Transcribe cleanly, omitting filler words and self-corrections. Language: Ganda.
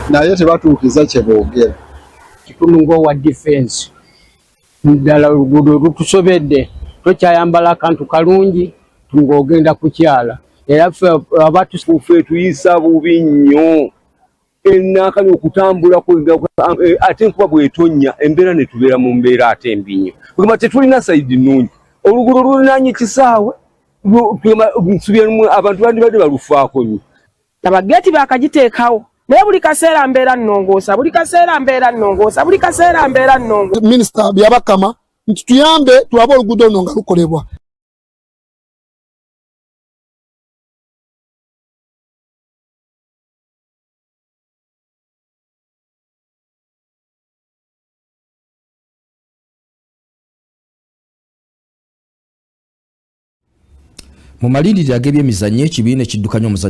Naye tebatuukiza kye boogera. Kitundu ng'owa difensi ddala oluguudo lutusobedde, tokyayambala akantu kalungi ng'ogenda kukyala, era ffe abatufe tuyisa bubi nnyo enakali okutambula, ate enkuba bw'etonnya embeera ne tubeera mu mbeera ate embi nnyo. Kugamba tetulina side nnungi, oluguudo lulinaanye kisaawe, abantu bandibadde balufaako nnyo. Laba geeti baakagiteekawo, naye buli kaseera mbeera nnongoosa, buli kaseera mbeera nnongoosa, buli kaseera mbeera nnongoosa. Minisita Byabakama nti tuyambe tulabe oluguudo luno nga lukolebwa. Mu malindiri ag'ebyemizannyo, ekibiina ekiddukanya omuzannyo